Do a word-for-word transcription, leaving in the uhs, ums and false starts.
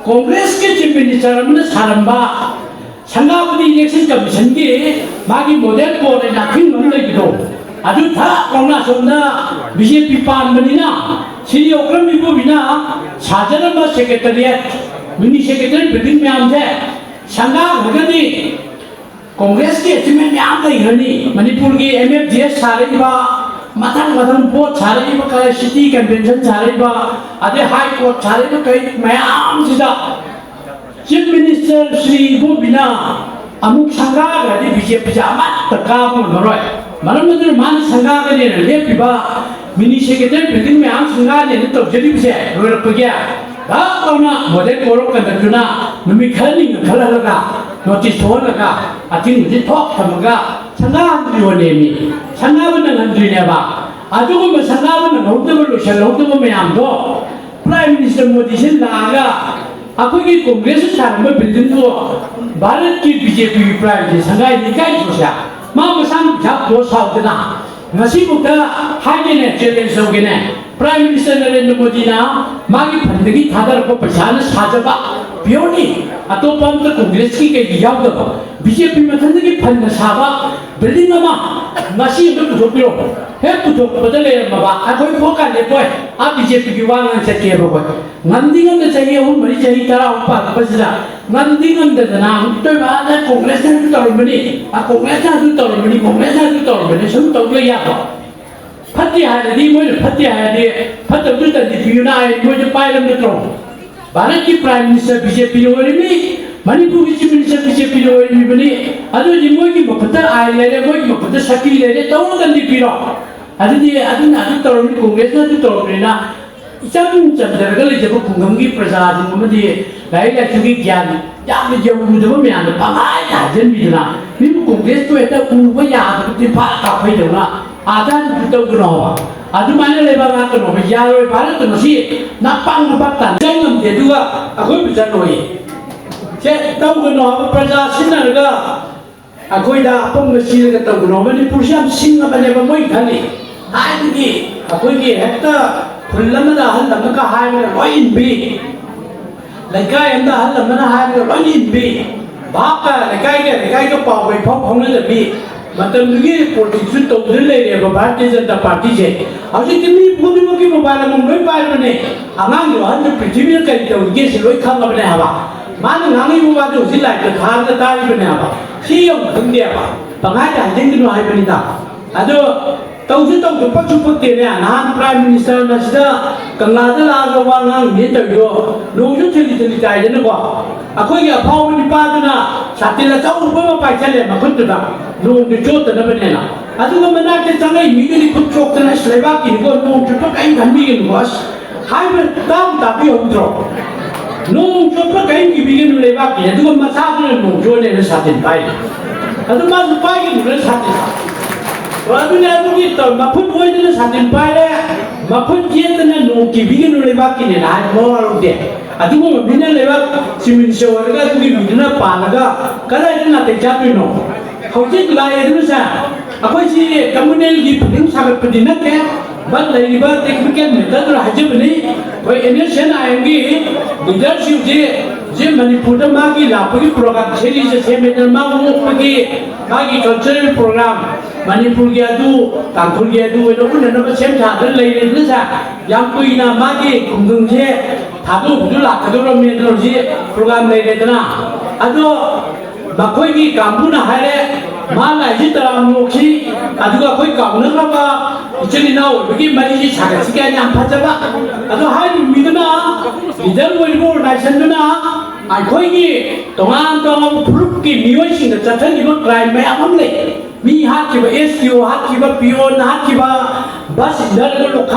ꯀꯣꯡꯒ꯭ꯔꯦꯁꯀꯤ chief minister ꯑꯃꯅ ꯁꯥꯔꯝꯕ ꯁꯪꯒꯥꯕꯗꯤ election ꯀꯃꯤꯁꯟꯒꯤ ꯃꯥꯒꯤ model code ꯍꯥꯏꯅ ꯑꯊꯤꯡꯕ ꯑꯃ ꯂꯩꯕꯗꯣ, ꯑꯗꯨ ꯊꯥꯛ ꯂꯥꯎꯅ ꯑꯁꯣꯝꯗ ꯕꯤ ꯖꯦ ꯄꯤ ꯄꯥꯟꯕꯅꯤꯅ, ꯁꯤꯗꯤ ꯑꯣꯀ꯭ꯔꯝ ꯏꯕꯣꯕꯤꯅ ꯁꯥꯖꯔꯝꯕ ꯁꯦꯀ꯭ꯔꯦꯇꯔꯤꯌꯦꯠ, ꯃꯤꯅꯤ ꯁꯦꯀ꯭ꯔꯦꯇꯔꯤ ꯕꯤꯜꯗꯤꯡ ꯃꯌꯥꯝꯁꯦ ꯁꯪꯒꯥꯈ꯭ꯔꯒꯗꯤ ꯀꯣꯡꯒ꯭ꯔꯦꯁꯀꯤ ꯑꯦꯆꯤꯞꯃꯦꯟ ꯃꯌꯥꯝ ꯂꯩꯈ꯭ꯔꯅꯤ꯫ ꯃꯅꯤꯄꯨꯔꯒꯤ ꯑꯦꯝ ꯑꯦꯐ ꯗꯤ ꯑꯦꯁ ꯁꯥꯔꯛꯏꯕ, ꯃꯊꯪ ꯃꯊꯪ ꯕꯣꯔꯗ ꯁꯥꯔꯛꯏꯕ, ꯀꯔꯦ ꯁꯤꯇꯤ ꯀꯟꯚꯦꯟꯁꯟ ꯁꯥꯔꯛꯏꯕ, ꯑꯗꯩ ꯍꯥꯏ ꯀꯣꯔꯠ ꯁꯥꯔꯛꯏꯕ, ꯀꯔꯤ ꯃꯌꯥꯝꯁꯤꯗ ꯆꯤꯐ ꯃꯤꯅꯤꯁꯇꯔ ꯁ꯭ꯔꯤ ꯏꯕꯣꯕꯤꯅ ꯑꯃꯨꯛ ꯁꯪꯒꯥꯈ꯭ꯔꯗꯤ ꯕꯤ ꯖꯦ ꯄꯤꯁꯦ ꯑꯃꯠꯇ ꯀꯥꯕ ꯉꯝꯃꯔꯣꯏ꯫ ꯃꯔꯝ ꯑꯗꯨꯅ ꯃꯥꯅ ꯁꯪꯒꯥꯒꯅꯦꯅ ꯂꯦꯞꯄꯤꯕ ꯃꯤꯅꯤ ꯁꯦꯀ꯭ꯔꯦꯇꯔꯤ ꯕꯤꯜꯗꯤꯡ ꯃꯌꯥꯝ ꯁꯪꯒꯥꯅꯦꯅ ꯇꯧꯖꯔꯤꯕꯁꯦ ꯂꯣꯏꯔꯛꯄꯒꯤ ꯗꯛ ꯂꯥꯎꯅ ꯃꯣꯗꯦꯜ ꯀꯣꯗ ꯑꯣꯐ ꯀꯟꯗꯛꯇꯨꯅ ꯅꯨꯃꯤꯠ ꯈꯔꯅꯤ ꯉꯟꯈꯠꯍꯜꯂꯒ ꯅꯣꯇꯤꯁ ꯊꯣꯛꯍꯜꯂꯒ ꯑꯊꯤꯡꯕꯁꯤ ꯊꯣꯛ ꯊꯝꯃꯒ ꯁꯪꯒꯥꯍꯟꯗ꯭ꯔꯤꯕꯅꯦꯃꯤ꯫ ꯁꯪꯒꯥꯕ ꯅꯪꯍꯟꯗ꯭ꯔꯤꯅꯦꯕ꯫ ꯑꯗꯨꯒꯨꯝꯕ ꯁꯪꯒꯥꯕ ꯅꯪꯍꯧꯗꯕ, ꯂꯣꯏꯁꯤꯜꯍꯧꯗꯕ ꯃꯌꯥꯝꯗꯣ ꯄ꯭ꯔꯥꯏꯝ ꯃꯤꯅꯤꯁꯇꯔ ꯃꯣꯗꯤꯁꯤ ꯂꯥꯛꯑꯒ ꯑꯩꯈꯣꯏꯒꯤ ꯀꯣꯡꯒ꯭ꯔꯦꯁꯅ ꯁꯥꯔꯝꯕ ꯕꯤꯜꯗꯤꯡꯗꯨ ꯚꯥꯔꯠꯀꯤ ꯕꯤ ꯖꯦ ꯄꯤꯒꯤ ꯄ꯭ꯔꯥꯏꯝꯁꯦ ꯁꯪꯒꯥꯏꯗꯤ ꯏꯀꯥꯏꯗ꯭ꯔꯣꯁꯦ? ꯃꯥ ꯃꯁꯥꯅ ꯄꯩꯁꯥ ꯄꯨꯊꯣꯛꯑ ꯁꯥꯎꯗꯅ ꯉꯁꯤꯐꯥꯎꯗ ꯍꯥꯏꯒꯦꯅꯦ, ꯆꯦꯂꯦꯟꯖ ꯇꯧꯒꯦꯅꯦ, ꯄ꯭ꯔꯥꯏꯝ ꯃꯤꯅꯤꯁꯇꯔ ꯅꯔꯦꯟꯗ꯭ꯔ ꯃꯣꯗꯤꯅ ꯃꯥꯒꯤ ꯐꯟꯗꯒꯤ ꯊꯥꯗꯔꯛꯄ ꯄꯩꯁꯥꯅ ꯁꯥꯖꯕ ꯄꯤꯌꯣꯔꯅꯤ, ꯑꯇꯣꯞꯄ ꯑꯝꯇ ꯀꯣꯡꯒ꯭ꯔꯦꯁꯀꯤ ꯀꯩꯒꯤ ꯌꯥꯎꯗꯕ, ꯕꯤ ꯖꯦ ꯄꯤ ꯃꯊꯟꯗꯒꯤ ꯐꯟꯅ ꯁꯥꯕ ꯕꯤꯜꯗꯤꯡ ꯑꯃ ꯉꯁꯤ ꯑꯝꯇ ꯄꯨꯊꯣꯛꯄꯤꯔꯣ꯫ ꯍꯦꯛ ꯄꯨꯊꯣꯛꯄꯗ ꯂꯩꯔꯝꯃꯕ ꯑꯩꯈꯣꯏ ꯊꯣꯛꯀꯥꯟꯗ ꯑꯩꯈꯣꯏ ꯑꯥ ꯕꯤ ꯖꯦ ꯄꯤꯒꯤ ꯋꯥ ꯉꯥꯡ ꯆꯠꯀꯦꯕ꯫ ꯑꯩꯈꯣꯏ ꯉꯝꯗꯤ ꯉꯝꯗ ꯆꯍꯤ ꯑꯍꯨꯝ ꯃꯔꯤ, ꯆꯍꯤ ꯇꯔꯥꯃꯨꯛ ꯄꯥꯜꯂꯛꯄꯁꯤꯗ ꯉꯝꯗꯤ ꯉꯝꯗꯗꯅ ꯑꯃꯨꯛꯇꯣꯏꯕ ꯑꯗ ꯀꯣꯡꯒ꯭ꯔꯦꯁꯅ ꯑꯗꯨ ꯇꯧꯔꯝꯕꯅꯤ, ꯑ ꯀꯣꯡꯒ꯭ꯔꯦꯁꯅ ꯑꯗꯨ ꯇꯧꯔꯝꯕꯅꯤ, ꯀꯣꯡꯒ꯭ꯔꯦꯁꯅ ꯑꯗꯨ ꯇꯧꯔꯝꯕꯅꯤ ꯁꯨꯝ ꯇꯧ ꯂꯩ ꯌꯥꯕ꯭ꯔꯣ? ꯐꯠꯇꯦ ꯍꯥꯏꯔꯗꯤ ꯃꯣꯏꯅ ꯐꯠꯇꯦ ꯍꯥꯏꯔꯗꯤ ꯐꯠꯇꯕꯗꯨ ꯇꯟꯗꯤ ꯄꯤꯌꯨꯅ ꯍꯥꯏ ꯃꯣꯏꯗ ꯄꯥꯏꯔꯝ ꯅꯠꯇ꯭ꯔꯣ? ꯚꯥꯔꯠꯀꯤ ꯄ꯭ꯔꯥꯏꯝ ꯃꯤꯅꯤꯁꯇꯔ ꯕꯤ ꯖꯦ ꯄꯤꯅ ꯑꯣꯏꯔꯤꯕꯅꯤ, ꯃꯅꯤꯄꯨꯔꯒꯤ ꯆꯤꯐ ꯃꯤꯅꯤꯁꯇꯔ ꯕꯤ ꯖꯦ ꯄꯤꯅ ꯑꯣꯏꯔꯤꯕꯅꯤ꯫ ꯑꯗꯨꯗꯤ ꯃꯣꯏꯒꯤ ꯃꯈꯨꯠꯇ ꯑꯥꯏꯟ ꯂꯩꯔꯦ, ꯃꯣꯏꯒꯤ ꯃꯈꯨꯠꯇ ꯁꯛꯇꯤ ꯂꯩꯔꯦ, ꯇꯧꯔꯒ ꯇꯟꯗꯤ ꯄꯤꯔꯣ꯫ ꯑꯗꯨꯗꯤ ꯑꯗꯨꯅ ꯑꯗꯨ ꯇꯧꯔꯝꯃꯤ, ꯀꯣꯡꯒ꯭ꯔꯦꯁꯅ ꯑꯗꯨ ꯇꯧꯔꯝꯃꯤꯅ ꯏꯆꯝ ꯆꯝꯖꯔꯒ ꯂꯩꯖꯕ ꯈꯨꯡꯒꯪꯒꯤ ꯄ꯭ꯔꯖꯥꯁꯤꯡ ꯑꯃꯗꯤ ꯂꯥꯏꯔꯤꯛ ꯂꯥꯏꯁꯨꯒꯤ ꯒ꯭ꯌꯥꯟ ꯌꯥꯝꯅ ꯌꯧꯔꯨꯗꯕ ꯃꯌꯥꯝꯗ ꯄꯪꯍꯥꯏꯗ ꯍꯥꯏꯖꯟꯕꯤꯗꯨꯅ ꯃꯤꯕꯨ ꯀꯣꯡꯒ꯭ꯔꯦꯁꯇꯨ ꯍꯦꯛꯇ ꯎꯕ ꯌꯥꯗꯕ ꯇꯤꯟꯐꯥ ꯀꯥꯞꯐꯩꯗꯧꯅ ꯑꯥꯗ ꯑꯗꯨ ꯇꯧꯒꯅꯣ ꯍꯥꯏꯕ꯫ ꯑꯗꯨꯃꯥꯏꯅ ꯂꯩꯕꯥꯛ ꯉꯥꯛꯀꯅꯣ ꯍꯥꯏꯕ꯫ ꯌꯥꯔꯣꯏ꯫ ꯚꯥꯔꯠꯇ ꯉꯁꯤ ꯅꯄꯥꯛ ꯅꯄꯥꯛ ꯇꯥꯅ ꯆꯪ ꯉꯝꯗꯦ꯫ ꯑꯗꯨꯒ ꯑꯩꯈꯣꯏꯕꯨ ꯆꯪꯉꯣꯏ꯫ ꯁꯦ ꯇꯧꯒꯅꯣ ꯍꯥꯏꯕ꯫ ꯄ꯭ꯔꯖꯥ ꯁꯤꯟꯅꯔꯒ ꯑꯩꯈꯣꯏꯗ ꯑꯄꯪꯕ ꯁꯤꯔꯒ ꯇꯧꯒꯅꯣ꯫ ꯃꯅꯤꯄꯨꯔꯁꯤ ꯌꯥꯝ ꯁꯤꯡꯉꯕꯅꯦꯕ ꯃꯣꯏ ꯈꯜꯂꯤ꯫ ꯊꯥꯏꯅꯒꯤ ꯑꯩꯈꯣꯏꯒꯤ ꯍꯦꯛꯇ ꯈꯨꯜ ꯑꯃꯗ ꯑꯍꯜ ꯑꯃꯒ ꯍꯥꯏꯕꯗ ꯂꯣꯏ ꯏꯟꯕꯤ꯫ ꯂꯩꯀꯥꯏ ꯑꯃꯗ ꯑꯍꯜ ꯑꯃꯅ ꯍꯥꯏꯕꯗ ꯂꯣꯏꯅ ꯏꯟꯕꯤ, ꯚꯥꯞꯀ ꯂꯩꯀꯥꯏꯒ ꯂꯩꯀꯥꯏꯒ ꯄꯥꯎꯒ ꯏꯐꯥꯎ ꯐꯥꯎꯅꯗꯕꯤ, ꯃꯇꯝꯗꯨꯒꯤ ꯄꯣꯂꯤꯇꯤꯛꯁꯁꯨ ꯇꯧꯗꯨꯅ ꯂꯩꯔꯦꯕ ꯚꯥꯔꯇꯤꯌ ꯖꯅꯇꯥ ꯄꯥꯔꯇꯤꯁꯦ꯫ ꯍꯧꯖꯤꯛꯇꯤ ꯃꯤ ꯈꯨꯗꯤꯡꯃꯛꯀꯤ ꯃꯣꯕꯥꯏꯜ ꯑꯃꯃꯝ ꯂꯣꯏ ꯄꯥꯏꯔꯕꯅꯦ꯫ ꯑꯉꯥꯡꯁꯨ ꯑꯍꯟꯁꯨ ꯄ꯭ꯔꯤꯊꯤꯕꯤꯗ ꯀꯔꯤ ꯇꯧꯔꯤꯒꯦ ꯁꯤ ꯂꯣꯏ ꯈꯪꯉꯕꯅꯦ ꯍꯥꯏꯕ꯫ ꯃꯥꯅ ꯉꯥꯡꯉꯤꯕ ꯋꯥꯗꯣ ꯍꯧꯖꯤꯛ ꯂꯥꯏꯞꯇ ꯊꯥꯔꯒ ꯇꯥꯔꯤꯕꯅꯦ ꯍꯥꯏꯕ꯫ ꯁꯤ ꯌꯥꯝ ꯈꯪꯗꯦꯕ꯫ ꯄꯪꯍꯥꯏꯗ ꯍꯥꯏꯖꯤꯟꯒꯅꯨ ꯍꯥꯏꯕꯅꯤꯗ꯫ ꯑꯗꯣ ꯇꯧꯁꯨ ꯇꯧꯁꯨ ꯄꯛꯁꯨ ꯄꯛꯇꯦꯅꯦ꯫ ꯅꯍꯥꯟ ꯄ꯭ꯔꯥꯏꯝ ꯃꯤꯅꯤꯁꯇꯔꯅ ꯁꯤꯗ ꯀꯪꯂꯥꯗ ꯂꯥꯛꯑꯒ ꯋꯥ ꯉꯥꯡꯉꯤꯅꯦ ꯇꯧꯔꯤꯗꯣ, ꯅꯣꯡꯁꯨ ꯊꯤꯂꯤ ꯊꯤꯂꯤ ꯇꯥꯏꯗꯅꯀꯣ꯫ ꯑꯩꯈꯣꯏꯒꯤ ꯑꯐꯥꯎꯕ ꯅꯨꯄꯥꯗꯨꯅ ꯁꯥꯇꯤꯟ ꯑꯆꯧꯕ ꯑꯃ ꯄꯥꯏꯁꯜꯂꯦ ꯃꯈꯨꯠꯇꯨꯗ, ꯅꯣꯡꯗꯨ ꯆꯣꯠꯇꯅꯕꯅꯦꯅ꯫ ꯑꯗꯨꯒ ꯃꯅꯥꯛꯇ ꯆꯪꯉꯛꯏ ꯃꯤꯗꯨꯗꯤ ꯈꯨꯠ ꯆꯣꯛꯇꯅ "ꯑꯁ, ꯂꯩꯕꯥꯛꯀꯤꯅꯤꯀꯣ, ꯅꯣꯡ ꯆꯣꯠꯄ ꯀꯔꯤꯝ ꯈꯟꯕꯤꯒꯅꯨꯀꯣ" ꯑꯁ ꯍꯥꯏꯕ ꯇꯥꯕꯨ ꯇꯥꯕꯤꯍꯧꯗ꯭ꯔꯣ? ꯅꯣꯡ ꯆꯣꯠꯄ ꯀꯔꯤꯝ ꯀꯤꯕꯤꯒꯅꯨ ꯂꯩꯕꯥꯛꯀꯤꯅꯤ꯫ ꯑꯗꯨꯒ ꯃꯁꯥꯗꯨꯅ ꯅꯣꯡ ꯆꯣꯠꯂꯦꯅ ꯁꯥꯇꯤꯟ ꯄꯥꯏꯔꯤ꯫ ꯑꯗꯨ ꯃꯥꯁꯨ ꯄꯥꯏꯒꯅꯨꯅ ꯁꯥꯇꯤꯟ꯫ ꯑꯗꯨꯅ ꯑꯗꯨꯒꯤ ꯇꯧ-, ꯃꯈꯨꯠ ꯑꯣꯏꯗꯅ ꯁꯥꯇꯤꯟ ꯄꯥꯏꯔꯦ, ꯃꯈꯨꯠ ꯌꯦꯠꯇꯅ ꯅꯣꯡ ꯀꯤꯕꯤꯒꯅꯨ ꯂꯩꯕꯥꯛꯀꯤꯅꯦꯅ ꯍꯥꯏꯕ ꯃꯋꯥ ꯂꯧꯗꯦ꯫ ꯑꯗꯨꯒꯨꯝꯕ ꯃꯤꯅ ꯂꯩꯕꯥꯛ ꯆꯤꯃꯤꯟ ꯆꯧꯔꯒ ꯑꯗꯨꯒꯤ ꯃꯤꯗꯨꯅ ꯄꯥꯜꯂꯒ ꯀꯗꯥꯏꯗ ꯅꯥꯇꯩ ꯆꯥꯗꯣꯏꯅꯣ? ꯍꯧꯖꯤꯛ ꯂꯥꯛꯑꯦꯗꯅ ꯁꯥꯔ, ꯑꯩꯈꯣꯏꯁꯤ ꯀꯝꯃꯨꯅꯦꯜꯒꯤ ꯐꯤꯂꯝ ꯁꯥꯒꯠꯄꯗꯤ ꯅꯠꯇꯦ, ꯕꯠ ꯂꯩꯔꯤꯕ ꯇꯦꯛꯅꯤꯀꯦꯜ ꯃꯦꯇꯔꯗꯨꯅ ꯍꯥꯏꯖꯕꯅꯤ꯫ ꯑꯩꯈꯣꯏ ꯑꯦꯟ ꯑꯦꯁ ꯑꯦꯟ ꯑꯥꯏ ꯑꯦꯝꯒꯤ ꯂꯤꯗꯔꯁꯤꯡꯁꯤ ꯍꯧꯖꯤꯛ ꯃꯅꯤꯄꯨꯔꯗ ꯃꯥꯒꯤ ꯂꯥꯛꯄꯒꯤ ꯄ꯭ꯔꯣꯒ꯭ꯔꯥꯝ ꯁꯦꯔꯤꯁꯦ ꯁꯦꯝꯃꯦꯗꯅ, ꯃꯥ ꯑꯣꯛꯄꯒꯤ ꯃꯥꯒꯤ ꯀꯜꯆꯔꯦꯜ ꯄ꯭ꯔꯣꯒ꯭ꯔꯥꯝ, ꯃꯅꯤꯄꯨꯔꯒꯤ ꯑꯗꯨ, ꯇꯥꯡꯈꯨꯜꯒꯤ ꯑꯗꯨ ꯑꯣꯏꯅ ꯎꯠꯅꯅꯕ ꯁꯦꯝ ꯁꯥꯗꯅ ꯂꯩꯔꯦꯗꯅ ꯁꯥꯔ꯫ ꯌꯥꯝ ꯀꯨꯏꯅ ꯃꯥꯒꯤ ꯈꯨꯡꯒꯪꯁꯦ ꯊꯥꯗꯣꯛꯄꯗꯨ ꯂꯥꯛꯀꯗꯧꯔꯕꯅꯦ꯫ ꯑꯗꯣ ꯍꯧꯖꯤꯛ ꯄ꯭ꯔꯣꯒ꯭ꯔꯥꯝ ꯂꯩꯔꯦꯗꯅ, ꯑꯗꯣ ꯃꯈꯣꯏꯒꯤ ꯀꯥꯡꯕꯨꯅ ꯍꯥꯏꯔꯦ, "ꯃꯥ ꯂꯥꯛꯏꯁꯤ ꯇꯔꯥꯝꯅ ꯑꯣꯛꯁꯤ, ꯑꯗꯨꯒ ꯑꯩꯈꯣꯏ ꯀꯥꯎꯅꯈ꯭ꯔꯕ ꯏꯆꯤꯜ ꯏꯅꯥꯎ ꯑꯣꯏꯕꯒꯤ ꯃꯔꯤꯁꯤ ꯁꯥꯒꯠꯁꯤ" ꯀꯥꯏꯅ ꯌꯥꯝ ꯐꯖꯕ꯫ ꯑꯗꯣ ꯍꯥꯏꯔꯤꯕ ꯃꯤꯗꯨꯅ, ꯂꯤꯗꯔ ꯑꯣꯏꯔꯤꯕ ꯑꯣꯔꯒꯅꯥꯏꯖꯦꯁꯟꯗꯨꯅ ꯑꯩꯈꯣꯏꯒꯤ ꯇꯣꯉꯥꯟ ꯇꯣꯉꯥꯟꯕ ꯐꯨꯔꯨꯞꯀꯤ ꯃꯤꯑꯣꯏꯁꯤꯡꯗ ꯆꯠꯊꯔꯤꯕ ꯀ꯭ꯔꯥꯏꯝ ꯃꯌꯥꯝ ꯑꯃ ꯂꯩ꯫ ꯃꯤ ꯍꯥꯠꯈꯤꯕ, ꯑꯦꯁ ꯇꯤ ꯑꯣ ꯍꯥꯠꯈꯤꯕ, ꯄꯤꯌꯣꯟ ꯍꯥꯠꯈꯤꯕ, ꯕꯁ ꯏꯟꯗꯔꯒ ꯂꯣꯛꯈꯥꯏ